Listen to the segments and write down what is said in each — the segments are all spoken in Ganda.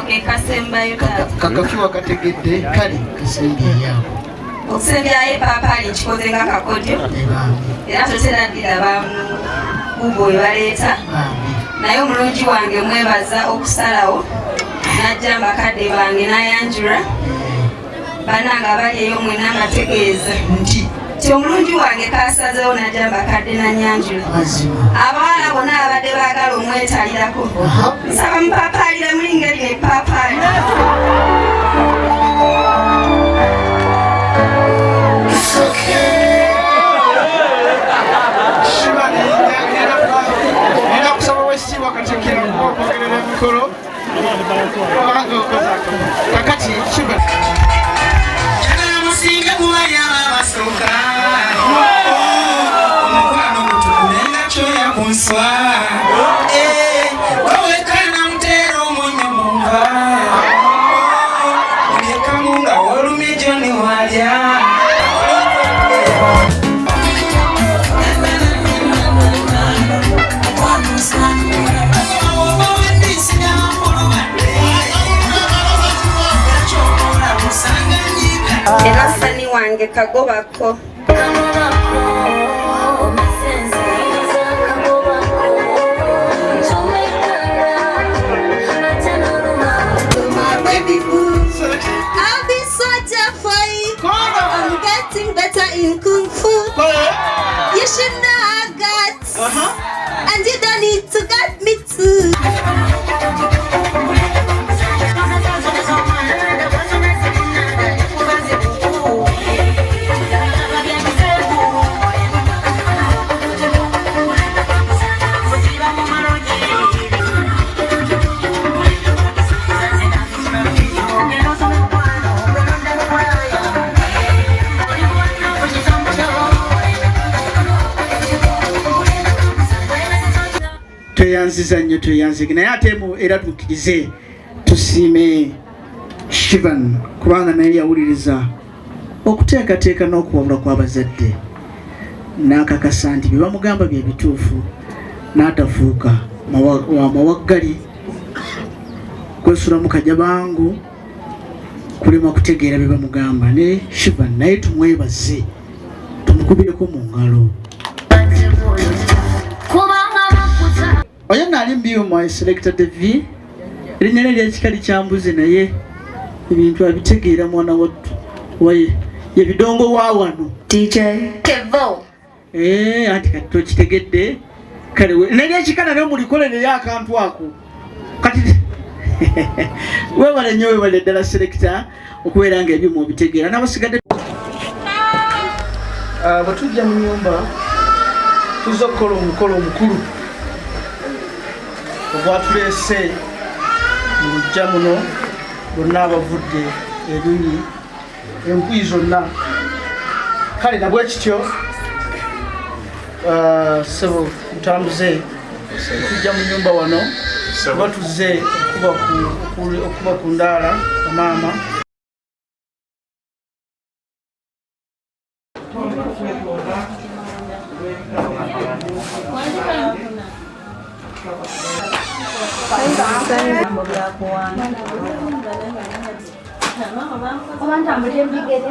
Kano ke kasembayo taata. Kakafi wakategedde kale kasembyeyo. Okusembyayo epaapaali nkikoze nga kakodyo era totera ddira mu Google we baleeta. Naye omulungi wange mwebaza okusalawo n'ajja mu bakadde bange n'ayanjula. Bannange abali eyo mwenna mbategeeza nti nti omulungi wange kasazeewo n'ajja mu bakadde n'annyanjula. Abawala bonna abadde baagala omwetalirako nsaba mupapaalire muli ngeri nepaapaali. Nina kusaba wekitiibwa Katikkiro okwogerera emikolo kubanga okoze kakati Shiba. Musinga kubali abasooka omukwano gutukulenga kyoya ku nswa wewekana muteera omunyo munva olekamu nga wolumye joni walya. Era sani wange kagobako. I'll be soldier for you. I'm getting better in kung fu. You should know I got, and you don't need to get me too. Tweyanziza nnyo, tweyanzige naye ate era tukkirize tusiime Shivan kubanga naye yawuliriza okuteekateeka n'okuwabula kw'abazadde n'akakasa nti bye bamugamba bye bituufu n'atafuuka wa mawaggali kwesulamu kajabangu kulema kutegeera bye bamugamba. Ne Shivan naye tumwebaze, tumukubireko mu ngalo. Oyo naali mbyuma selector Devi, erinnya lye lyekika likyambuze naye ebintu abitegeera mwana wattu waye ye bidongo wa wano. DJ Kevo. Anti kati tokitegedde kale neryekika nalyo mulikolereyo akantu ako kati. Webale nnyo, webale ddala selector okubeera nga ebyuma obitegeera n'abasigadde. Bwe tujja mu nyumba tuzza okukola omukolo omukulu ogwatuleese mu luggya muno, bonna abavudde eruyi enkuyi zonna. Kale nabwe kityo, sebo mutambuze, tujja mu nyumba wano kuba tuzze okuba ku ndaala bamaama.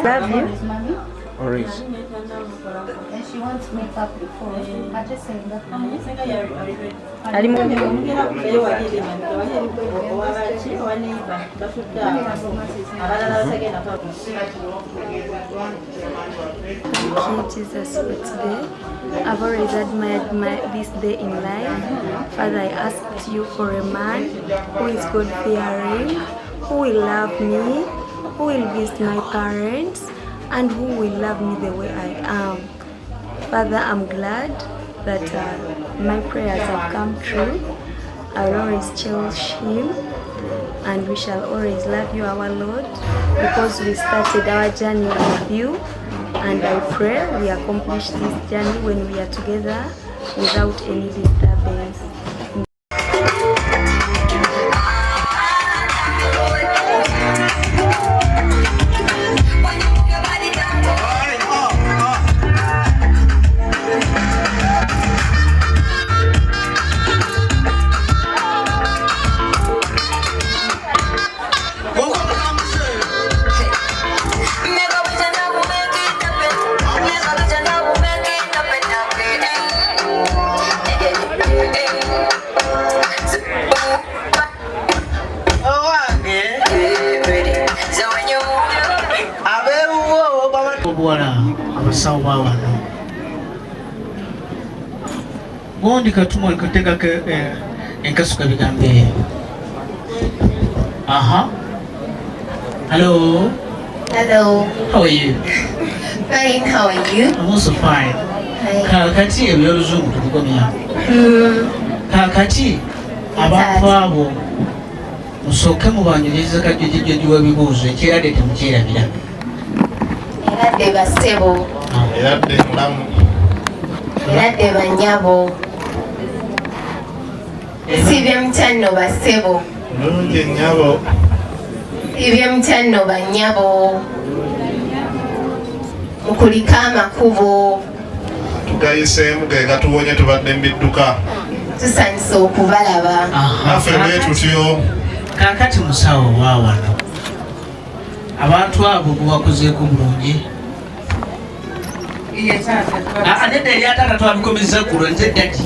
Love you. Always. And she wants makeup before. Ate senga. Ali mu Thank you, Jesus, for today. I've always admired this day in life. Father, I asked you for a man who is God-fearing, who will love me, who will visit my parents, and who will love me the way I am. Father, I'm glad that my prayers have come true. I will always cherish him, and we shall always love you, our Lord, because we started our journey with you, and I pray we accomplish this journey when we are together without any disturbance. buwala abasawo ba wano. Gundi katumwa kategaka enkasuka bigambo eyo. Aha. Hello. Hello. How are you? Fine, how are you? I'm also fine. Hi. Kaakati ebyoluzungu tubikomya. Kaakati abantu abo musooke mubanjulirize kajjojjojjo w'ebibuuzo ekyeradde temukyerabira. Eradde bassebo. Eradde mulamu. Eradde bannyabo. Siibye mutya nno bassebo. Bulungi nnyabo. Siibye mutya nno bannyabo. Mukulike amakubo. Tugayiseemu ge gatuwonye tubadde mu bidduka. Tusanyuse okubalaba. Naffe bwe tutyo. Kaakati musawo wa wano abantu abo buwakozeeko bulungi. Nedda erya taata twabikomezza ggulo nze ddaki.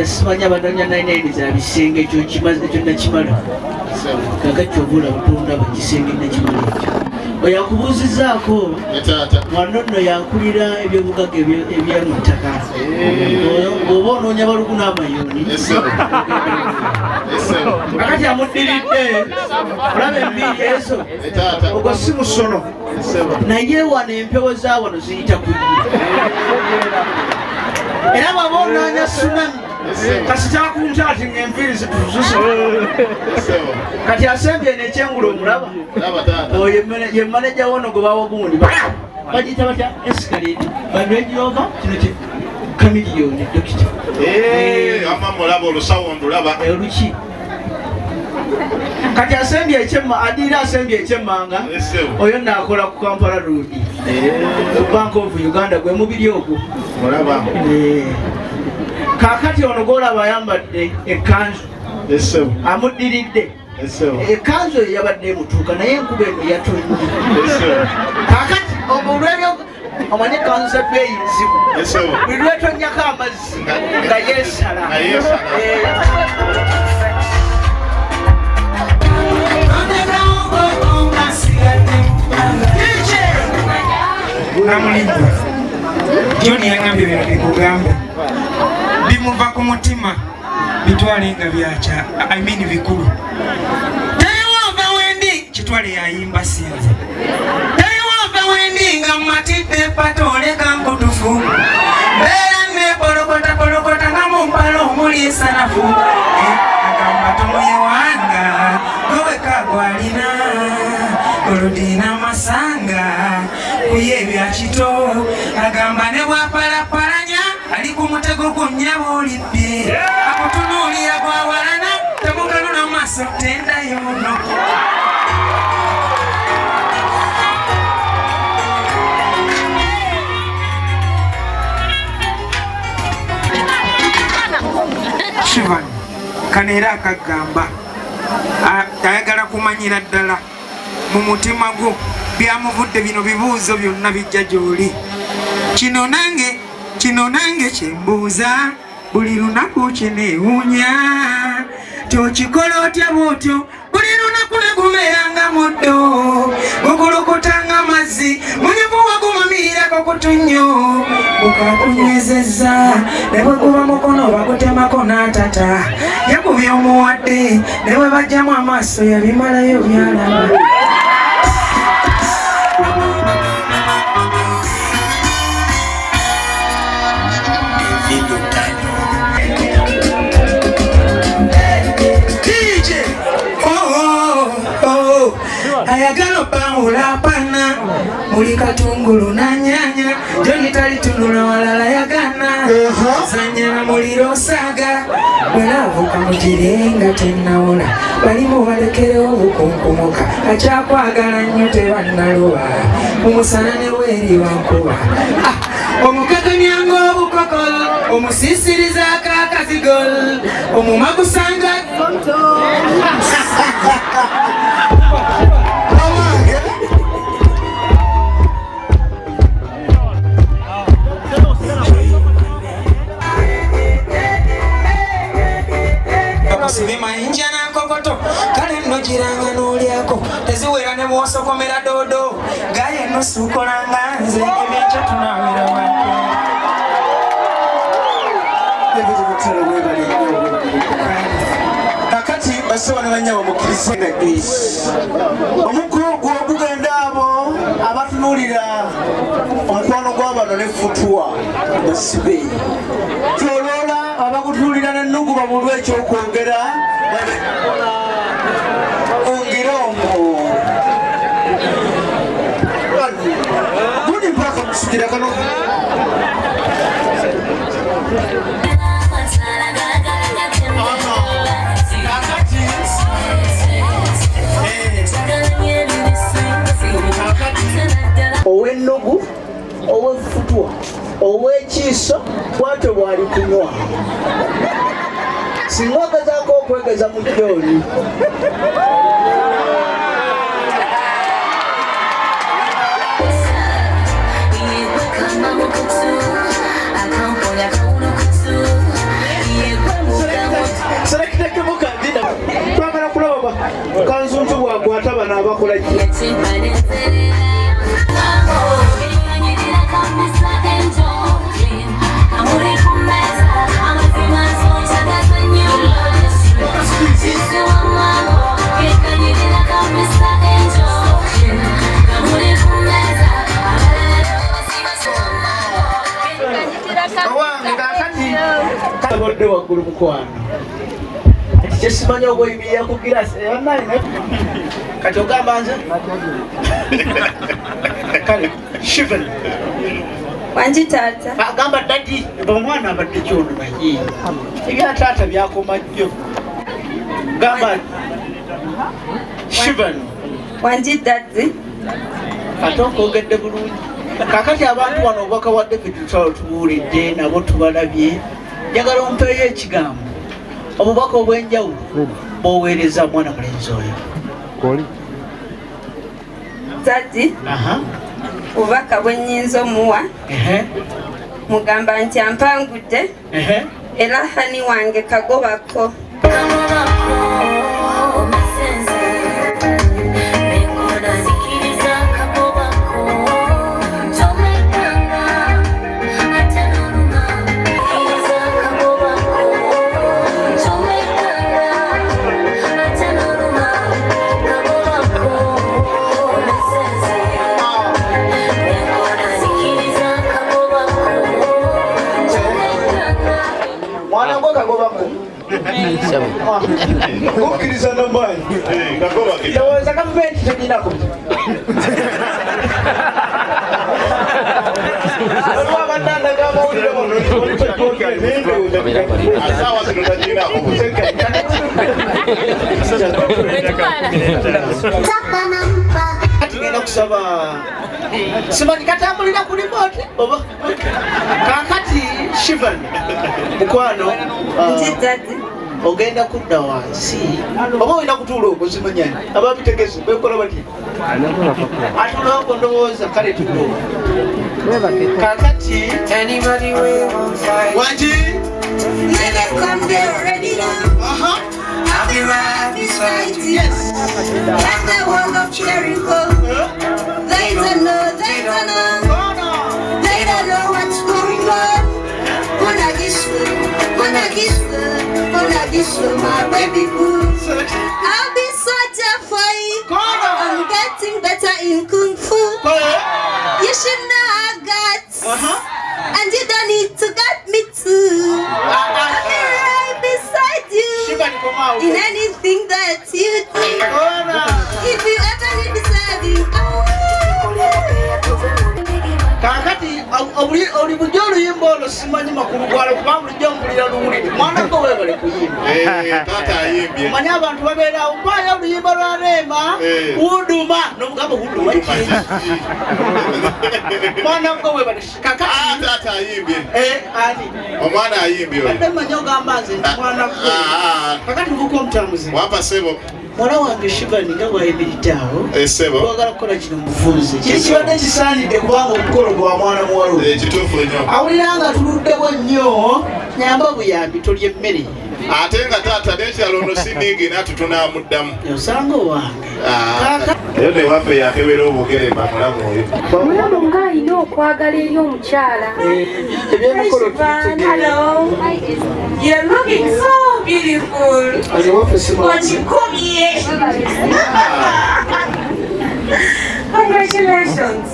Simanya abanonya 99 za bisenge ekyo kimaze ekyo nakimala. Kakati obula butunda bakisenge nakimala ekyo. Oyo akubuuzizzaako wano nno yakulira ebyobugagga eby'omu ttaka. Bw'oba onoonya balugu n'amayuuni. Kakati amuddiridde olaba embiiri ezo ogwo si musono. Naye wano empewo za wano ziyita ku ye. Era bw'aba onoonya tsunami kasita akunta ati ng'enviiri zituzuse. Kati asembye eno ekyengula omulaba. Oyo ye maneja wono gwe bawa gundi. Bagiyita batya escalade. Ba Range Rover kino kye Chameleone dokita. Ama mulaba olusawo ndulaba. Oluki. Kati asembye ekyemma adiira asembye ekyemmanga. Oyo nno akola ku Kampala Road. Ku Bank of Uganda gwe mubiri ogwo. Mulaba. Kaakati ono gw'olaba ayambadde ekkanzu. Amuddiridde. Ekkanzu eyo yabadde emutuuka naye enkuba eno yatonye. Kaakati olwebyo omanye ekkanzu za bbeeyi nzibu. Buli lwetonnyako amazzi nga yeesala. Namulimbwa John yangambye bino bikugambe bimuva ku mutima bitwale nga byakya, I mean bikulu. Tewava wendi kitwale yayimba sinze. Tewava wendi nga matidde patoleka nkutufu. Mbeera nepolokota polokota nga mumpala omuli esanafu. Agamba tomuyiwanga goweka gwalina oludina masanga kuye bya kito. Agamba ne bwapalapalanya ali ku mutego gw'onnyabo olibbye. Akutunuulira gwawalana temukanula maaso tendayo no. Shivan kano era akagamba ayagala kumanyira ddala mu mutima gwo byamuvudde bino bibuuzo byonna bijja gy'oli. Kino nange kyembuuza buli lunaku kineewuunya tyokikola otya bw'otyo buli lunaku negumeranga muddo gukulukutanga amazzi munyivu wagumamirako kutunnyo gukakunywezezza ne bwe guba mukono bagutemako n'atata yakubye omuwadde ne bwe bajjamu amaaso yabimalayo byalaba. Ayagala obawula pana muli katungulu na nyanya Joni talitunula walala yagana zanya na muliro saga bwelavuka mugirenga tennawola balimu balekerewo obukunkumuka akyakwagala nnyo tebannaloba omusana ne weeri wankuba omukakanyanga obukokol omusisiriza akakazigol omumagusanga bakusibe mayinja nankokoto kale nno giranga n'olyako teziwera ne bw'osokomera doodo gaye nusu ukolanga nze ebyenkya tunaawera wako. Kakati bassebo ne bannyabo mukkirize omukulu gugenda abo abatunuulira omukwano gw'abano ne futuwa basibe toloola abakutunuulira n'ennugu babulwe ekyokwogera ongere omwo gundi mpaka kusikira kano. Ow'ennugu, ow'effutwa, ow'ekiiso bwatyo bw'ali kunywa. Singa ogezaako okwegeza mu Joni. Twagala kulaba kanzuntu bw'akwata bano abakola ki. Kabodde waggulu mukwano. Kati kyesimanyi ogwoyimirira ku girasi kati ogamba nze kale Shivan wangi taata agamba dadi omwana abadde kyono naye ebya taata byakoma jjo gamba Shivan wangi dadi ate okwogedde bulungi. Kakati abantu wano obubaka bwa David Lutalo tubuwulidde nabo tubalabye. Njagala ompeeyo ekigambo obubaka obw'enjawulo bw'oweereza mwana mulenzi oyo. Dadi obubaka bwe nnyinza omuwa mugamba nti ampangudde era hani wange kagobako. Kukkiriza namaanyi ndowooza gavumenti teginako waliwo abadde andaga amawulire wano kati ngenda kusaba simanyi katambulira ku remote oba kakati Shivan mukwano ogenda kudda wansi oba olina kutuula okwo simanyani ababitegese bekola batya atuulako ndowooza kale tuula kakati wangi. I'll be right beside you. Yes. Like the wall of Jericho. They don't know, they don't know. They don't know what's going on. Gonna kiss you, my baby boo. I'll be soldier for you. I'm getting better in kung fu. You should know I got, and you don't need to get me too. I'll be right beside you in anything that you do. If you ever need me. Oli bulijjo oluyimba olwo simanyi makulu gwalo kubanga bulijjo mpulira luwulire. Mwana gwe weebale kuyimba. Eh, taata ayimbye. Omanyi abantu babeerawo mpaayo oluyimba lwa Rema wuduma n'omugamba wuduma ki? Mwana gwe weebale kakati. Ah, taata ayimbye. Eh, ani? Omwana ayimbye oyo. Badde mmanyi ogamba nze nti mwana gwe. Ah, ah. Kakati nkuka omutamuzi. Wampa ssebo. Muwala wange Shibani nga bw'ayimiridde awo. Eh, ssebo. Twagala kukola kino mufunze. Kiri kibadde kisaanidde kubanga omukolo gwa mwana muwala oyo. Eh, kituufu nnyo. Awulira nga tuluddewo nnyo, nyamba buyambi tolya emmere. Ate nga taata n'ekirala ono si niigina tutunaamuddamu. Osanga owange. Eyo newaffe yakebera obugere mba mulamu oyo. Mulamu ng'alina okwagala eri omukyala. Ebyemikolo Hello. You're looking so beautiful. Okikumye. Congratulations.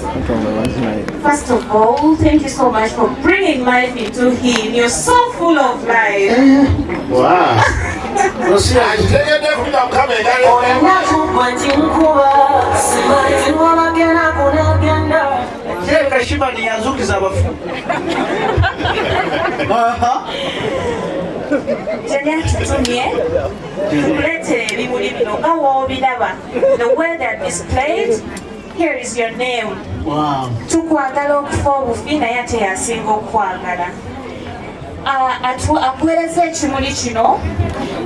First of all, thank you so much for bringing life into him. You're so full of life. Wow. Akitegedde kubira Mukama engalo. Kirabika Shibani yanzuukiza abafu. Jani akitumye tukuleetera ebimuli bino nga w'obiraba. The way they're displayed, here is your name. Wow. Tukwagala okufa obufi naye ate yasinga okukwagala. Akuweereza ekimuli kino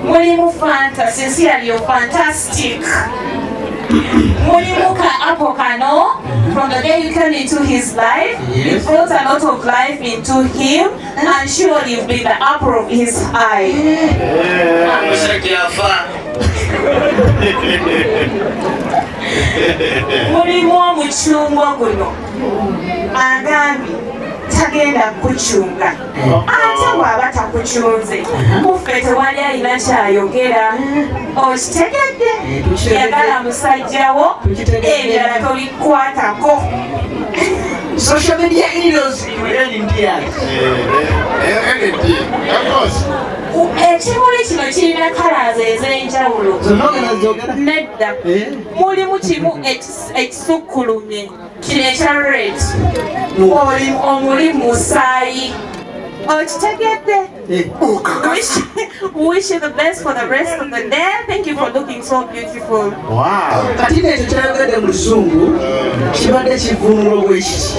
mulimu fanta, sincerely you're fantastic. Mulimu ka apple kano. From the day you came into his life, you Yes. brought a lot of life into him, and surely you've been the apple of his eye. Omusajja afa. Mulimu omucungwa guno, agambye tagenda kukucunga, ate bw'aba takucunze kuffe tewali alina kyayogera. Okitegedde? Yagala musajjawo, ebirala tobikwatako. Social media in-laws will end in tears. Ekimuli kino kirina colors ez'enjawulo. Zonna ogenda zogera? Nedda, mulimu kimu ekisukkulumye kino ekya red. Oli omuli musaayi. Okitegedde? Wish you the best for the rest of the day. Thank you for looking so beautiful. Kati nekyo kyayogedde mu luzungu kibadde kivvuunulwa bwekiti.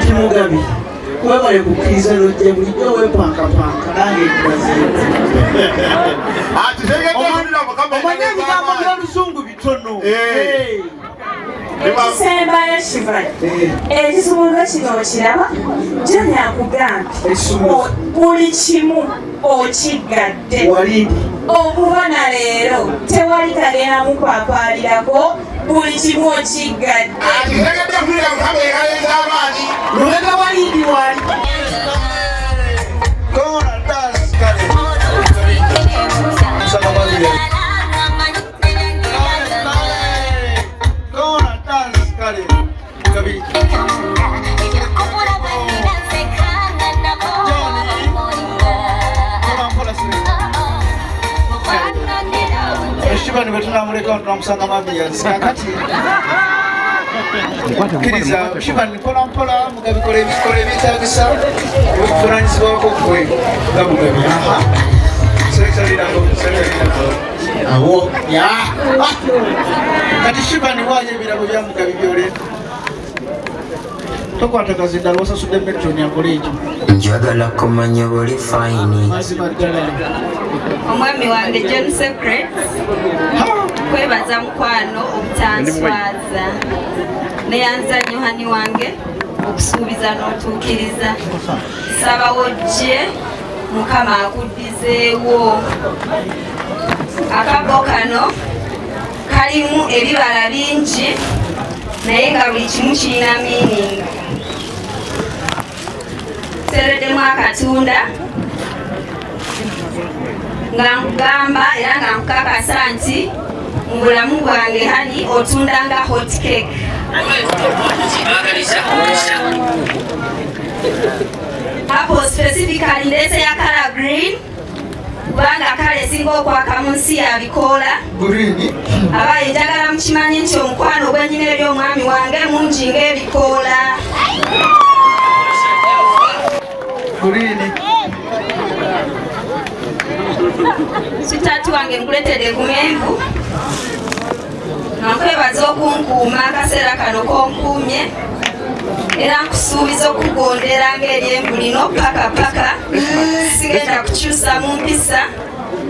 Timugabi webale kukkiriza nojja, bulijjo weepankapanka nange nkubazeewo. Omanye ebigambo by'oluzungu bitono. Ekisembayo, Shivan, ekisumuluzo kino okiraba? Joni akugambye buli kimu okiggadde. Walidi. Okuva na leero tewali kagenda mukwapaalirako, buli kimu okiggadde. Akitegedde kubira Mukama engalo ez'amaanyi. Lubega walidi wali. Kona dance kale. Nsaba babiri. Kona dance kale. Kabiri. Kola mpola siri. Shibani bwe tunamuleka tunamusanga mamiyazi kakati. Kkiriza Shibani, mpola mpola Mugabi, kola ebikola ebyetaagisa ebikuvunaanyizibwako ggwe nga Mugabi. Aha. Selektalirako, selektalirako. Awo ya. Ah! Kati Shibani, waayo ebirabo bya Mugabi by'oleeta. Tokwata kazindalo, wasasudde metron akole ekyo. Njagala kumanya buli fine. Mazima ddala. Omwami wange John Secret, kwebaza mukwano obutanswaza. Neyanza nnyo honey wange okusuubiza n'otuukiriza. Saba wojje Mukama akuddizeewo. Akabbo kano kalimu ebibala bingi naye nga buli kimu kirina meaning. Tereddemu akatunda nga nkugamba era nga nkukakasa nti mu bulamu bwange honey otunda nga hot cake. Baagaliza Apple specifically ndeese ya color green kubanga kale esinga okwaka mu nsi ya bikoola. Green. Abaye, njagala mukimanye nti omukwano gwenyina eri omwami wange mungi ng'ebikoola. Green. Sitaati wange nkuleetedde kumenvu nga nkwebaza okunkuuma akaseera kano k'onkuumye era nkusuubiza okugondera ng'eryenvu lino paka paka sigenda kukyusa mu mpisa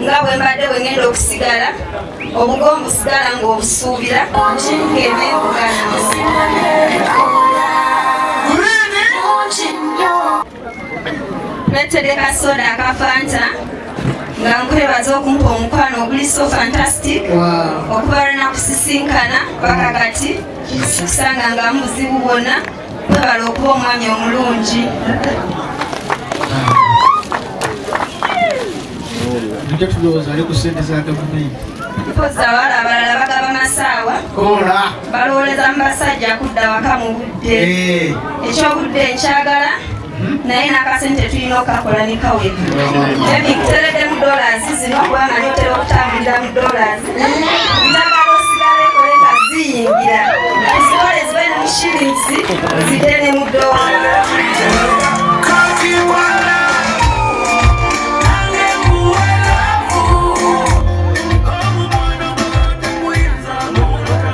nga bwe mbadde bwe ngenda okusigala obugombu sigala ng'obusuubira ng'emenvu gano. Nkuleetedde kasoda aka Fanta nga nkwebaza okumpa omukwano oguli so fantastic okuva lwe nakusisinkana paka kati sikusanga nga mu buzibu bwonna webala okuba omwami omulungi. Tujja tulowooza ali ku ssente za gavumenti. Mpozi abawala abalala bagaba masaawa balowooleza mu basajja kudda waka mu budde. Ekyobudde nkyagala naye n'akasente tulina okukakola ne kawera. Baby nkutereddemu dollars zino kubanga nyotera okutambulira mu dollars. Njagala osigale ekole nga ziyingira. Zikole zibe ne mu shillings zidde ne mu dollars.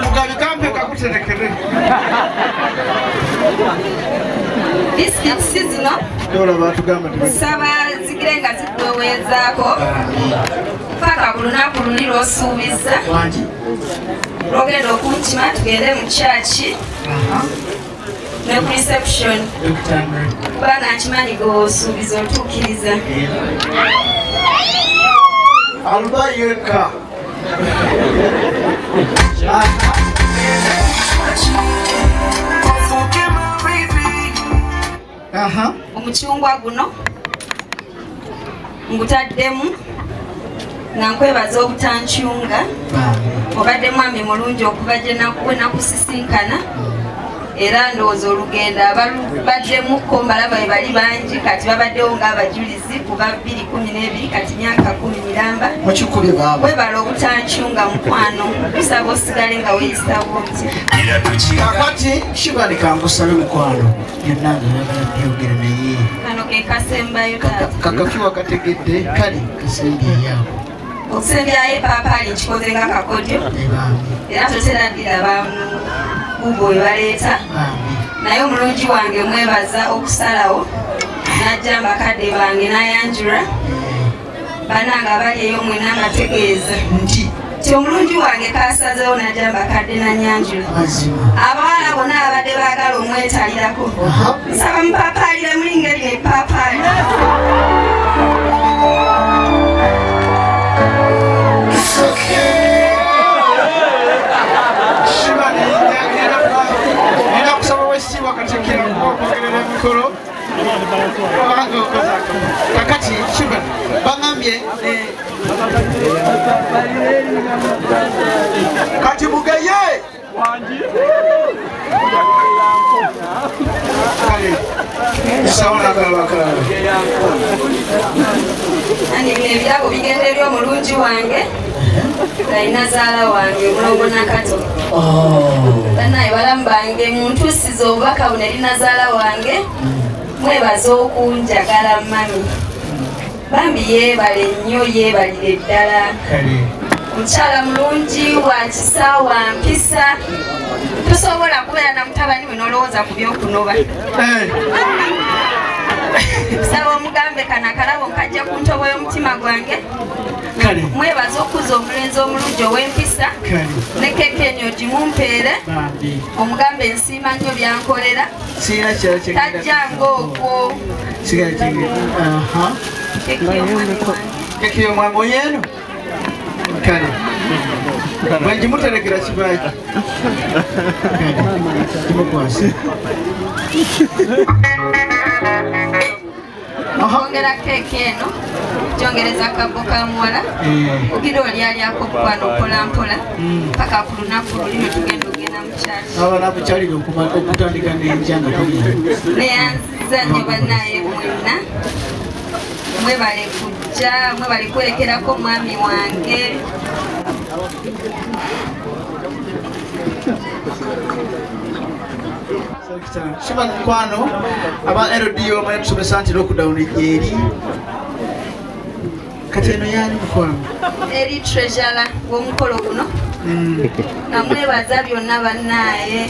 Mugabi kampe kakuterekere. Biscuits zino Dola batugamba nti nsaba zigire nga zikuweweezaako paka ku lunaku luli lw'osuubiza lwogenda okunkima tugende mu kyaki ne ku reception kubanga nkimanyi gwe osuubiza otuukiriza. Aluba yekka. Omucungwa guno ngutaddemu nga nkwebaza obutancunga obadde mwami mulungi okuva gye nakusisinkana era ndowooza olugendo abalubaddemukko mbalaba bwe bali bangi kati babaddewo ng'abajulizi kuba 2012 kati myaka 10 miramba. Mukikubye baaba. Webala obutancunga mukwano, kusaba osigale nga weeyisa bw'otyo. Kakati Shibani kangusabe mukwano byonna nga oyagala byogera naye Kano ke kasembayo taata. Kakafi wakategedde kale kasembyeyo. Okusembyayo epaapaali nkikoze nga kakodyo era totera ddira bubo we baleeta naye omulungi wange mwebaza okusalawo n'ajja bakadde bange n'ayanjula bannange abali eyo mwenna mbategeeza nti omulungi wange kasazeewo n'ajja bakadde n'annyanjula. Abawala bonna abadde baagala omwetalirako nsaba mupapaalire muli ngeri epaapaali. Nina kusaba wekitiibwa Katikkiro okwogerera emikolo kubanga okoze kakati Shiba bangambye kati mugeye kale sawa nakalaba akalala. Andi bino ebirabo bigenda eri omulungi wange alina zaala wange omulongo Nakato. Bannaye balamu bange muntuusiza obubaka buno eri nazaala wange mwebaza okunjagala mami. Bambi yeebale nnyo yeebalire ddala. Omukyala mulungi wa kisa wa mpisa tosobola kubeera na mutabani we n'olowooza ku by'okunoba. Nsaba omugambe kano akalabo nkajja ku ntobo y'omutima gwange. Mwebaza okuza omulenzi omulungi ow'empisa ne keeke eno ogimumpeere omugambe nsiima nnyo byankolera tajja ng'okwo. Keki y'omwangu oyeeno kale bwengimuterekera kibaaki kimukwase. Okwongera keeki eno kyongereza akabbo ka muwala ogira oli alyako omukwano mpola mpola paka ku lunaku luli lwe tugenda ogenda mu kyaki. Aba nakukyalira okutandika n'enkya nga togenda. Neyanziza nnyo bannaye mwenna mwebale kujja mwebale kwerekerako mwami wange. Shiba mukwano, aba LDO bamanyi tusomesa nti lockdown gyeri. Kati eno yaani mukwano? Eri treasurer w'omukolo guno, namwebaza byonna bannaaye.